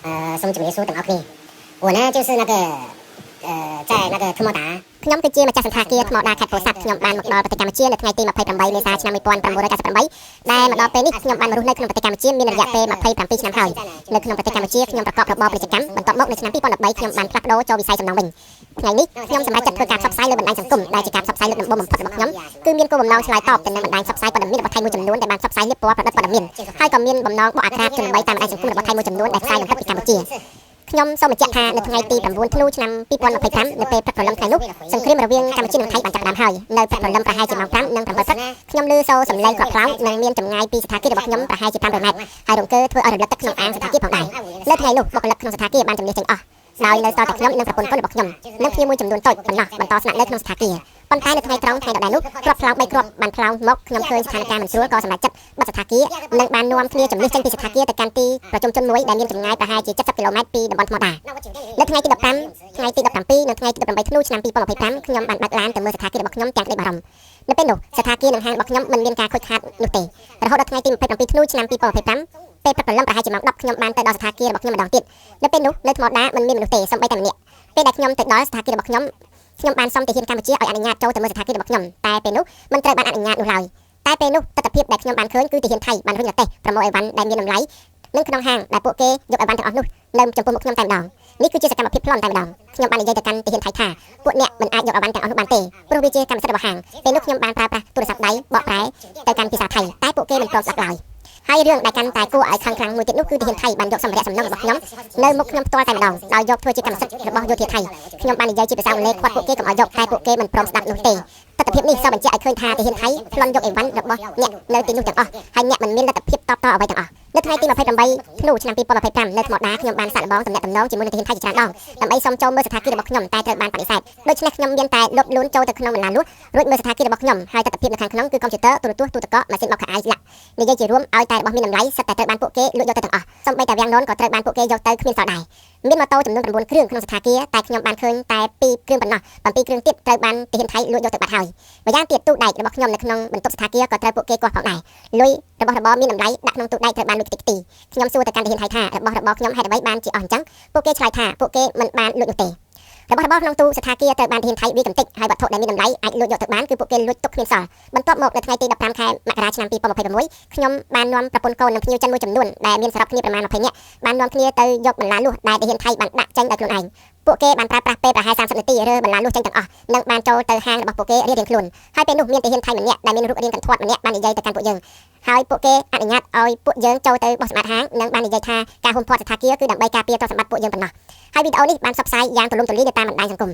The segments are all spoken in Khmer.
សូមជម្រាបសួរទាំងអស់គ្នា我呢就是那个呃在那个特莫达 ខ្ញុំគឺជាម្ចាស់សណ្ឋាគារថ្មដាខេត្តពោធិ៍សាត់ខ្ញុំបានមកដល់ប្រទេសកម្ពុជានៅថ្ងៃទី28មេសាឆ្នាំ1998ដែលមកដល់ពេលនេះខ្ញុំបានមករស់នៅក្នុងប្រទេសកម្ពុជាមានរយៈពេល27ឆ្នាំហើយនៅក្នុងប្រទេសកម្ពុជាខ្ញុំប្រកបរបរពាណិជ្ជកម្មបន្ទាប់មកនៅឆ្នាំ2013ខ្ញុំបានផ្លាស់ប្ដូរចូលវិស័យសំណង់វិញថ្ងៃនេះខ្ញុំសម្រេចចិត្តធ្វើការផ្សព្វផ្សាយលើបណ្ដាញសង្គមដែលជាការផ្សព្វផ្សាយលើកដំបូងបំផុតរបស់ខ្ញុំគឺមានគោលបំណងឆ្លើយតបទៅនឹងបណ្ដាញផ្សព្វផ្សាយព័ត៌មានរបស់ថៃមួយចំនួនដែលបានផ្សព្វផ្សាយលាបពណ៌ប្រឌិតព័ត៌មានហើយក៏មានបំណងបកអាក្រាតជនល្បីតាមបណ្ដាញសង្គមរបស់ថៃមួយចំនួនដែលផ្សាយលម្អិតពីកម្ពុជាខ្ញុំសូមបញ្ជាក់ថានៅថ្ងៃទី9ធ្នូឆ្នាំ2025នៅពេលព្រឹកព្រលឹមថ្ងៃនោះសង្គ្រាមរវាងកម្ពុជានិងថៃបានចាប់ផ្ដើមហើយនៅព្រឹកព្រលឹមប្រហែលជាម៉ោង5និង7ព្រឹកខ្ញុំឮសូរសំឡេងគ្រាប់ខ្លោងនិងមានចម្ងាយពីសណ្ឋាគាររបស់ខ្ញុំប្រហែលជា500ម៉ែត្រហើយរង្គើធ្វើឲ្យរំលឹកទឹកក្នុងអាងសណ្ឋាគារផងដែរនៅថ្ងៃនោះបុគ្គលិកក្នុងសណ្ឋាគារបានជម្លៀសចេញអស់ដោយនៅសល់តែខ្ញុំនិងប្រពន្ធកូនរបស់ខ្ញុំនិងភ្ញៀវមួយចំនួនតូចប៉ុណ្ណោះបន្តស្នាក់នៅក្នុងសណ្ឋាគារប៉ុន្តែនៅថ្ងៃត្រង់ថ្ងៃដដែលនោះគ្រាប់ខ្លោង3គ្រាប់បានខ្លោងមកខ្ញុំឃើញស្ថានភាពមិនស្រួលក៏សម្រេចចិត្តបិទសណ្ឋាគារនិងបាននាំគ្នាជម្លៀសចេញពីសណ្ឋាគារទៅកាន់ទីប្រជុំជនមួយដែលមានចម្ងាយប្រហែលជា70គីឡូម៉ែត្រពីតំបន់ថ្មដានៅថ្ងៃទី15ថ្ងៃទី17និងថ្ងៃទី18ធ្នូឆ្នាំ2025ខ្ញុំបានបើកឡានទៅមើលសណ្ឋាគាររបស់ខ្ញុំទាំងក្តីបារម្ភនៅពេលនោះសណ្ឋាគារនិងហាងរបស់ខ្ញុំមិនមានការខូចខាតនោះទេរហូតដល់ថ្ងៃទី27ធ្នូឆ្នាំ2025ពេលព្រឹកព្រលឹមប្រហែលជាម៉ោង10ខ្ញុំបានទៅដល់សណ្ឋាគាររបស់ខ្ញុំម្ដងទៀតនៅពេលនោះនៅថ្មដាមិនមានមនុស្សទេសូម្បីតែម្នាក់ពេលដែលខ្ញុំទៅដល់សណ្ឋាគាររបស់ខ្ញុំខ្ញុំបានសុំទាហានកម្ពុជាឲ្យអនុញ្ញាតចូលទៅមើលសណ្ឋាគាររបស់ខ្ញុំតែពេលនោះមិនត្រូវបានអនុញ្ញាតនោះឡើយតែពេលនោះទស្សនវិជ្ជាដែលខ្ញុំបានឃើញគឺទាហានថៃបានរុញរទេះប្រមូលអីវ៉ាន់ដែលមានតម្លៃនិងក្នុងហាងដែលពួកគេយកអីវ៉ាន់ទាំងអស់នោះនៅចំពោះមុខខ្ញុំតែម្ដងនេះគឺជាសកម្មភាពប្លន់តែម្ដងខ្ញុំបាននិយាយទៅកាន់ទាហានថៃថាពួកអ្នកមិនអាចយកអីវ៉ាន់ទាំងអស់នោះបានទេព្រោះវាជាកម្មសិទ្ធិរបស់ហាងពេលនោះខ្ញុំបានប្រើប្រាស់ទូរស័ព្ទដៃបកប្រែទៅកាន់ភាសាថៃតែពួកគេមិនព្រមស្ដាប់ឡើយហើយរឿងដែលកាន់តែគួរឲ្យខឹងខ្លាំងមួយទៀតនោះគឺទាហានថៃបានយកសម្ភារៈសំណង់របស់ខ្ញុំនៅមុខខ្ញុំផ្ទាល់តែម្ដងដោយយកធ្វើជាកម្មសិទ្ធិរបស់យោធាថៃខ្ញុំបាននិយាយជាភាសាអង់គ្លេសឃាត់ពួកគេកុំឲ្យយកតែពួកគេមិនព្រមស្ដាប់នោះទេទស្សនវិជ្ជានេះសបញ្ជាក់ឲ្យឃើញថាទាហានថៃប្លន់យកអីវ៉ាន់របស់អ្នកនៅទីនោះទាំងអស់ហើយអ្នកមិនមានលទ្ធភាពតបតអ្វីទាំងអស់នៅថ្ងៃទី28ធ្នូឆ្នាំ2025នៅថ្មដាខ្ញុំបានសាកល្បងទំនាក់ទំនងជាមួយនឹងទាហានថៃជាច្រើនដងដើម្បីសុំចូលមើលសណ្ឋាគាររបស់ខ្ញុំតែត្រូវបានបដិសេធដូច្នេះខ្ញុំមានតែលុបលូនចូលទៅក្នុងបន្លាលួសរួចមើលសណ្ឋាគាររបស់ខ្ញុំហើយទស្សនវិជ្ជានៅខាងក្នុងគឺកុំព្យូទ័រទូរទស្សន៍ទូទឹកកកម៉ាស៊ីនបោកខោអាវឡាក់និយាយជារួមឲ្យតែរបស់មានតម្លៃសុទ្ធតែត្រូវបានពួកគេលួចយកទៅទាំងអស់សូម្បីតែវាំងននក៏ត្រូវបានពួកគេយកទៅគ្មានសល់ដែរមានម៉ូតូចំនួន9គ្រឿងក្នុងសណ្ឋាគារតែខ្ញុំបានឃើញតែ2គ្រឿងប៉ុណ្ណោះ7គ្រឿងទៀតត្រូវបានទាហានថៃលួចយកទៅបាត់ហើយម្យ៉ាងទៀតទូដែករបស់ខ្ញុំនៅក្នុងបន្ទប់សណ្ឋាគារក៏ត្រូវពួកគេគាស់ផងដែរលុយរបស់របរមានតម្លៃដាក់ក្នុងទូដែកត្រូវបានលួចខ្ទេចខ្ទីខ្ញុំសួរទៅកាន់ទាហានថៃថារបស់របរខ្ញុំហេតុអ្វីបានជាអស់អញ្ចឹងពួកគេឆ្លើយថាពួកគេមិនបានលួចនោះទេរបស់របរក្នុងទូសណ្ឋាគារត្រូវបានទាហានថៃវាយកម្ទេចហើយវត្ថុដែលមានតម្លៃអាចលួចយកទៅបានគឺពួកគេលួចទុកគ្មានសល់បន្ទាប់មកនៅថ្ងៃទី15ខែមករាឆ្នាំ2026ខ្ញុំបាននាំប្រពន្ធកូននិងភ្ញៀវចិនមួយចំនួនដែលមានសរុបគ្នាប្រមាណ20នាក់បាននាំគ្នាទៅយកបន្លាលួសដែលទាហានថៃបានដាក់ចេញដោយខ្លួនឯងពួកគេបានប្រើប្រាស់ពេលប្រហែល30នាទីរើបន្លាលួសចេញទាំងអស់និងបានចូលទៅហាងរបស់ពួកគេរៀងៗខ្លួនហើយពេលនោះមានទាហានថៃម្នាក់ដែលមានរូបរាងកន្ធាត់ម្នាក់បាននិយាយទៅកាន់ពួកយើងហើយពួកគេអនុញ្ញាតឲ្យពួកយើងចូលទៅបោះសម្អាតហាងនិងបាននិយាយថាការហ៊ុមព័ទ្ធសណ្ឋាគារគឺដើម្បីការពារទ្រព្យសម្បត្តិពួកយើងប៉ុណ្ណោះហើយវីដេអូនេះបានផ្សព្វផ្សាយយ៉ាងទូលំទូលាយនៅតាមបណ្ដាញសង្គម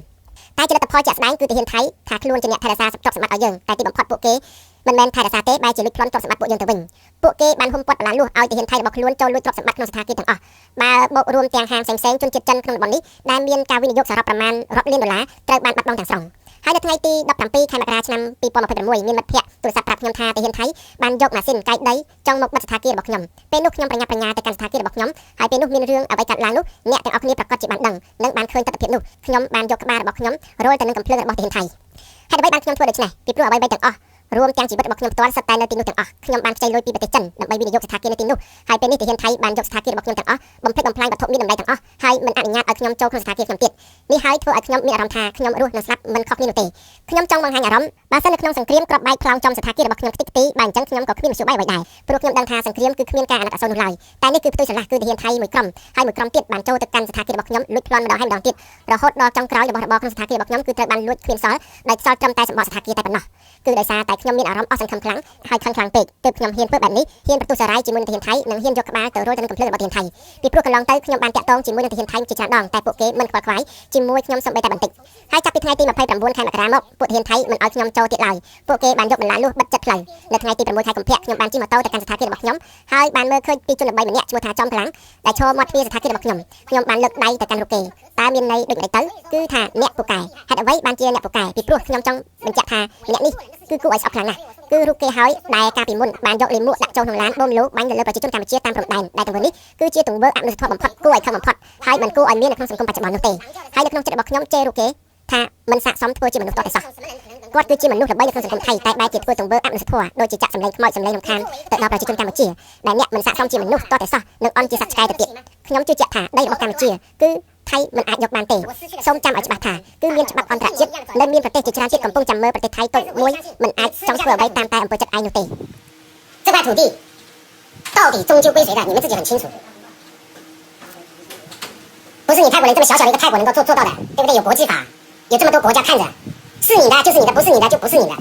តែជាលទ្ធផលជាក់ស្ដែងគឺទាហានថៃថាខ្លួនជាអ្នកថែរក្សាទ្រព្យសម្បត្តិឲ្យយើងតែទីបំផុតពួកគេមិនមែនថែរក្សាទេបែរជាលួចប្លន់ទ្រព្យសម្បត្តិពួកយើងទៅវិញពួកគេបានហ៊ុមព័ទ្ធបន្លាលួសឲ្យទាហានថៃរបស់ខ្លួនចូលលួចទ្រព្យសម្បត្តិក្នុងសណ្ឋាគារទាំងអស់បើបូករួមទាំងហាងផ្សេងៗជនជាតិចិនក្នុងតំបន់នេះដែលមានការវិនិយោគសរុបប្រមាណរាប់លានដុល្លារត្រូវបានបាត់បង់ទាំងស្រុងហើយនៅថ្ងៃទី17ខែមករាឆ្នាំ2026មានមិត្តភ័ក្តិទូរស័ព្ទប្រាប់ខ្ញុំថាទាហានថៃបានយកម៉ាស៊ីនកែកដីចង់មកបិទសណ្ឋាគាររបស់ខ្ញុំពេលនោះខ្ញុំប្រញាប់ប្រញាល់ទៅកាន់សណ្ឋាគាររបស់ខ្ញុំហើយពេលនោះមានរឿងអ្វីកើតឡើងនោះអ្នកទាំងអស់គ្នាប្រាកដជាបានដឹងនិងបានឃើញទស្សនវិជ្ជានោះខ្ញុំបានយកក្បាលរបស់ខ្ញុំរលទៅនឹងកំភ្លើងរបស់ទាហានថៃហេតុអ្វីបានខ្ញុំធ្វើដូច្នេះពីព្រោះអ្វីៗទាំងអស់រួមទាំងជីវិតរបស់ខ្ញុំផ្ទាល់សុទ្ធតែនៅទីនោះទាំងអស់ខ្ញុំបានខ្ចីលុយពីប្រទេសចិនដើម្បីវិនិយោគសណ្ឋាគារនៅទីនោះហើយពេលនេះទាហានថៃបានយកសណ្ឋាគាររបស់ខ្ញុំទាំងអស់បំផ្លិចបំផ្លាញវត្ថុមានតម្លៃទាំងអស់ហើយមិនអនុញ្ញាតឲ្យខ្ញុំចូលក្នុងសណ្ឋាគារខ្ញុំទៀតនេះហើយធ្វើឲ្យខ្ញុំមានអារម្មណ៍ថាខ្ញុំរស់និងស្លាប់មិនខុសគ្នានោះទេខ្ញុំចង់បង្ហាញអារម្មណ៍បើសិននៅក្នុងសង្គ្រាមគ្រាប់បែកផ្លោងចំសណ្ឋាគាររបស់ខ្ញុំខ្ទេចខ្ទីបើអញ្ចឹងខ្ញុំក៏គ្មានមធ្យោបាយអ្វីដែរព្រោះខ្ញុំដឹងថាសង្គ្រាមគឺគ្មានការអាណិតអាសូរនោះឡើយតែនេះគឺផ្ទុយស្រឡះគឺទាហានថៃមួយក្រុមហើយមួយក្រុមទៀតបានចូលទៅកាន់សណ្ឋាគាររបស់ខ្ញុំលួចប្លន់ម្ដងហើយម្ដងទៀតរហូតដល់ចុងក្រោយរបស់របរក្នុងសណ្ឋាគាររបស់ខ្ញុំគឺត្រូវបានលួចគ្មានសល់ដោយសល់ត្រឹមតែសម្បកសណ្ឋាគារតែប៉ុណ្ណោះគឺដោយសារតែខ្ញុំមានអារម្មណ៍អស់សង្ឃឹមខ្លាំងហើយខឹងខ្លាំងពេកទើបខ្ញុំហ៊ានធ្វើបែបនេះហ៊ានប្រទូសរ៉ាយជាមួយនឹងទាហានថៃនិងហ៊ានយកក្បាលទៅរលទៅនឹងកំភ្លើងរបស់ទាហានថៃពីព្រោះកន្លងទៅខ្ញុំបានតាក់ទងជាមួយនឹងទាហានថៃជាច្រើនដងតែពួកគេមិនខ្វល់ខ្វាយជាមួយខ្ញុំសូម្បីតែបន្តិចហើយចាប់ពីថ្ងៃទី29ខែមករាមកពួកទាហានថៃមិនឲ្យខ្ញុំចូលទៀតឡើយពួកគេបានយកបន្លាលួសបិទចិត្តផ្លូវនៅថ្ងៃទី6ខែកុម្ភៈខ្ញុំបានជិះម៉ូតូទៅកាន់សណ្ឋាគាររបស់ខ្ញុំហើយបានមើលឃើញពីជនល្បីម្នាក់ឈ្មោះថាចំខ្លាំងដែលឈរមាត់ទ្វារសណ្ឋាគាររបស់ខ្ញុំខ្ញុំបានលើកដៃទៅកាន់រូបគេតើមានន័យដូចម្តេចទៅគឺថាអ្នកពូកែហេតុអ្វីបានជាអ្នកពូកែពីព្រោះខ្ញុំចង់បញ្ជាក់ថាម្នាក់នេះគឺគួរឲ្យស្អប់ខ្លាំងណាស់គឺរូបគេហើយដែលកាលពីមុនបានយកលិមួកដាក់ចូលក្នុងឡានបូមលូបាញ់ទៅលើប្រជាជនកម្ពុជាតាមព្រំដែនដែលទង្វើនេះគឺជាទង្វើអមនុស្សធម៌បំផុតគួរឲ្យខឹងបំផុតហើយមិនគួរឲ្យមាននៅក្នុងសង្គមបច្ចុប្បន្ននោះទេហើយនៅក្នុងចិត្តរបស់ខ្ញុំជេររូបគេ ថាមិនស័ក្តិសមធ្វើជាមនុស្សតតែសោះគាត់គឺជាមនុស្សល្បីនៅក្នុងសង្គមថៃតែបែរជាធ្វើទង្វើអមនុស្សធម៌ដូចជាចាក់សម្លេងខ្មោចសម្លេងរំខានទៅដល់ប្រជាជនកម្ពុជាដែលអ្នកមិនស័ក្តិសមជាមនុស្សតតែសោះនិងអន់ជាសត្វឆ្កែទៅទៀតខ្ញុំជឿជាក់ថាដីរបស់កម្ពុជាគឺថៃមិនអាចយកបានទេសូមចាំឲ្យច្បាស់ថាគឺមានច្បាប់អន្តរជាតិនិងមានប្រទេសជាច្រើនទៀតកំពុងចាំមើលប្រទេសថៃតូចមួយមិនអាចចង់ធ្វើអ្វីតាមតែអំពើចិត្តឯងនោះទេ 这块土地到底终究归谁的？你们自己很清楚。不是你泰国人这么小小的一个泰国能够做到的，对不对？有国际法，有这么多国家看着，是你的就是你的，不是你的就不是你的。